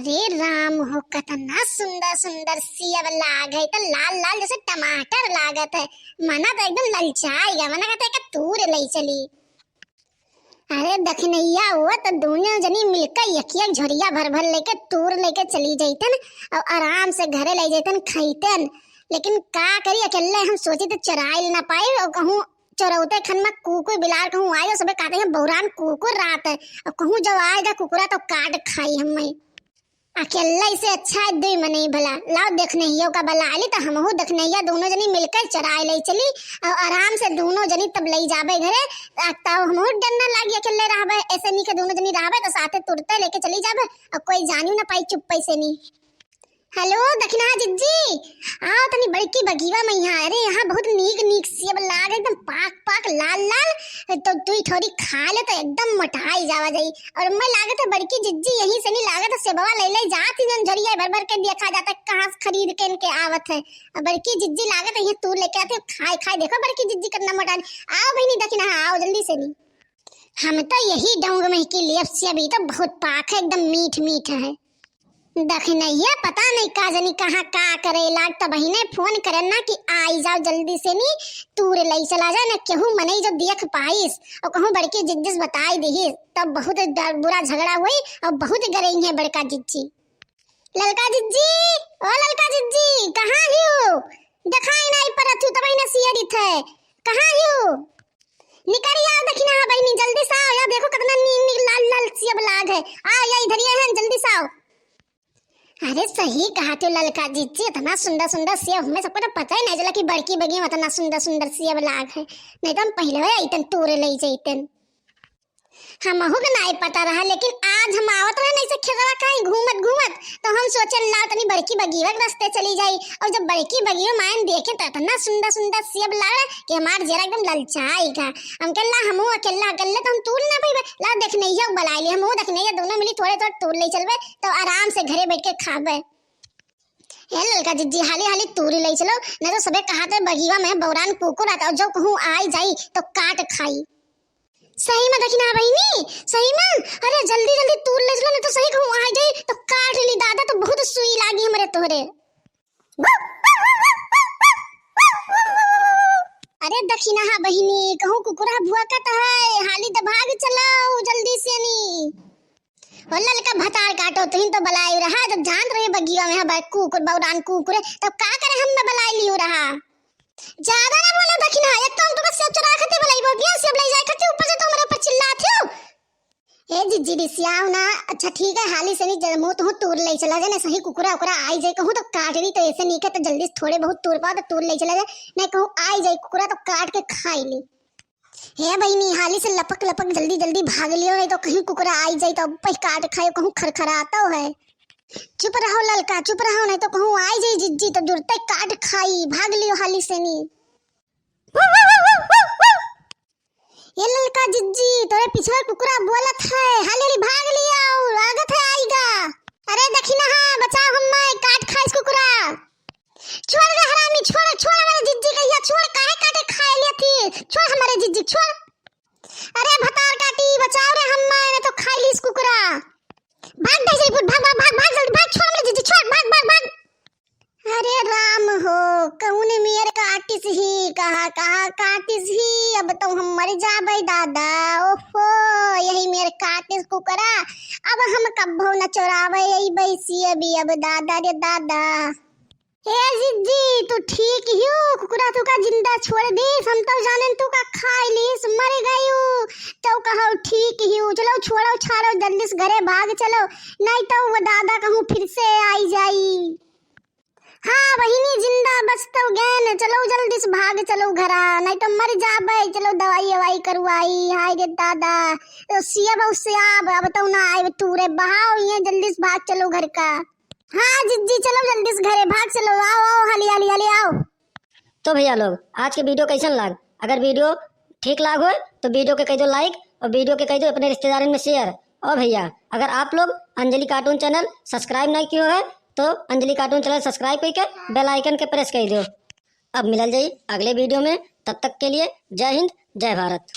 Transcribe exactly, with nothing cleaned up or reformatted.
अरे राम हो, कतना सुंदर सुंदर सेब लाग है, त लाल लाल जैसे टमाटर लागत है। मना तो एकदम ललचाई गा, मना कहते का तूर लई चली। अरे दखिनैया, वो तो दोनों जनी मिलकर एक एक झोरिया भर भर लेके तूर लेके चली जैतन और आराम से घरे ले जैतन खैतन। लेकिन का करी, अकेले हम सोची तो चुराइल ना पाई और कहूँ चोरौते खन में कुकुर बिलार कहूँ आए, सबे कहते हैं बौरान कुकुर रात है, और कहूँ जब आएगा कुकुरा तो काट खाई हमें। अकेले से अच्छा है दुई मनई भला। लाओ दखिनैया का बला आली तो हमहू दखिनैया दोनों जनी मिलकर चुराए ले चली और आराम से दोनों जनी तब ले जाबे घरे। आ, तब हमहू डर ना लागी, अकेले रहबे, ऐसे नहीं के दोनों जनी रहबे तो साथे तुरते लेके चली जाबे और कोई जानियो ना पाई चुप्पे से नहीं। हेलो दखिनहा जिज्जी, आओ तनी बड़की बगीवा में यहाँ। अरे यहाँ बहुत नीक नीक सेब लाग, एकदम पाक पाक लाल लाल, तो दुई ठोरी खा ले तो एकदम मोटाई जावा जाई। और मैं लागत है बड़की जिज्जी यहीं से नहीं लागत है, सेबवा ले ले जात ही जन झोरिया भर भर के देखा जाता है कहाँ से खरीद के इनके आवत है। और बड़की जिज्जी लागत है ये तूर लेके आते खाए खाए, देखो बड़की जिज्जी कितना मोटा। आओ बहिनी दखिनहा, आओ जल्दी से नहीं। हम तो यही डोंग में की लेब सेब, ई तो बहुत पाक है, एकदम मीठ मीठ है। दखिनैया पता नहीं का जनी कहाँ का करे लाग, तब बहिने फोन करे ना कि आई जाओ जल्दी से नी, तूर लई चला जाए ना, केहू मनई जो देख पाइस और कहूँ बड़की जिज्जी से बताई दिहिस, तब बहुत डर, बुरा झगड़ा हुई और बहुत गरई है बड़का जिज्जी। ललका जिज्जी, ओ ललका जिज्जी, कहाँ हियो? देखाई नाई परत हियो, तब बहिने सियरित है, कहाँ हियो? निकरी आओ दखिनहा बहिनी, जल्दी से आओ, या देखो कितना नीक नीक लाल लाल सेब लाग है। आओ, या इधर ये है, जल्दी से आओ। अरे सही कहा तू ललका जिज्जी, इतना सुंदर सुंदर सेब हमें सबको तो पता ही नहीं चला कि बड़की बगिया में इतना सुंदर सुंदर सेब लाग है, नहीं तो हम पहले ही आइतन तोड़े ले जैतन। हमहू के नाई पता रहा, लेकिन आज हम आवत रहे नहीं से खेतवा कहीं घूमत घूमत, तो हम सोचन ला तनी बड़की बगीवा के रास्ते चली जाई। और जब बड़की बगीवा मायन देखे तो इतना सुंदर सुंदर सेब लागल कि हमार जेरा एकदम ललचाई गा। हम कहला हमहू अकेला अकेले तो हम तूर ना पइबे, ला दखिनैया के बलाइली, हमहू दखिनैया दोनों मिली थोड़े थोड़े तूर ले चलबे, तो आराम से घरे बैठ के खाबे। ए ललका जिज्जी, हाली हाली तूरी ले चलो, नहीं तो सबे कहाते बगीवा में बौरान कुकुर आता और जो कहूँ आई जाई तो काट खाई। सही में दखिनहा बहिनी, सही में। अरे जल्दी जल्दी तूर ले चलो, नहीं तो सही कहूँ आई जाई तो काट ली दादा, तो बहुत सुई लागी हमरे तोहरे। अरे दखिनहा बहिनी, कहूँ कुकुरा भुअकत है, हाली तो भाग चलो जल्दी से नी। ओ ललका भतार काटो, तुहिन तो बलायु रहा, जब जानत रहे बगिया में है कुकुर, बौरान कुकुर, तब का करे हम में बलाय लियो रहा। ज्यादा ना बोलो दखिनहा, एक तो हम तुमका सेब चुराए खातिर बलाइबो, बिया सेब ले जाए खातिर, ऊपर से तो हमरे ऊपर चिल्लात हो। ए जिज्जी रिसियाओ ना, अच्छा ठीक है, हाली से नहीं जब मुँह तो तूर ले चला जाए, ना सही कुकुरा उकुरा आई जाए, कहूँ तो काट ली तो ऐसे नहीं के, तो जल्दी से थोड़े बहुत तूर पाओ तो तूर ले चला जाए, नहीं कहूँ आई जाए कुकुरा तो काट के खाई ली। हे बहिनी, हाली से लपक लपक जल्दी जल्दी भाग लियो, नहीं तो कहीं कुकुरा आई जाई तो अब पही काट खायो, कहूँ खरखरातो है। चुप रहो ललका, चुप रहो, नहीं तो कहूँ आई जाई जिज्जी तो जुरते काट खाई, भाग लियो हाली से नी। ये ललका जिज्जी, तोरे पिछवा कुकुरा बोलत है, हाली हाली भाग लियो, लागत है आईगा। अरे दखिनहा, बचाओ हम्मे, काट खाइस कुकुरा। छोड़ रे हरामी, छोड़, छोड़ हमरे जिज्जी कहिया, छोड़, काहे काटे खाए लिया थी? छोड़ हमरे जिज्जी, छोड़। अरे भतार काटी, बचाओ रे हम्मा, नहीं तो खाई लीस कुकुरा। भाग दे जयपुर, भाग, भाग, भाग, भाग, जल्दी भाग, छोड़ हमरे जिज्जी, छोड़, भाग, भाग, भाग। अरे राम हो, कौन मेर काटिस ही, कहाँ, कहाँ काटिस ही, अब तो हम मर जाबे दादा, ओहो, यही मेर काटिस कुकुरा, अब हम कब्बो न चोराबे, यही बैसी अभी, अब दादा रे दादा। हे जिज्जी, तू ठीक हियो? कुकुरा तू का जिंदा छोड़ दीस? हम तो जानेन तू का खाई लीस, मर गयू। तो कहो ठीक हियो, चलो छोड़ो छाड़ो, जल्दी से घरे भाग चलो, नहीं तो वो दादा कहूँ फिर से आई जाई। हाँ बहिनी, जिंदा बचतौ गैन, चलो जल्दी से भाग चलो घरा, नहीं तो मर जाबे। चलो दवाई ववाई करवाई। हाय रे दादा, तो सिया बहु से आब, अब तो ना आए तू रे, बहाओ ये जल्दी से भाग चलो घर का। हाँ जिज्जी, चलो जल्दी से घरे भाग चलो, आओ, आओ, हाली, हाली, हाली आओ। तो भैया लोग, आज के वीडियो कैसन लाग? अगर वीडियो ठीक लाग होय तो वीडियो के कह दो लाइक और वीडियो के कह दो अपने रिश्तेदारन में शेयर। और भैया, अगर आप लोग अंजलि कार्टून चैनल सब्सक्राइब नहीं कियो है तो अंजलि कार्टून चैनल सब्सक्राइब करके बेल आइकन के प्रेस कर दो। अब मिलल जाई अगले वीडियो में, तब तक के लिए जय हिंद, जय भारत।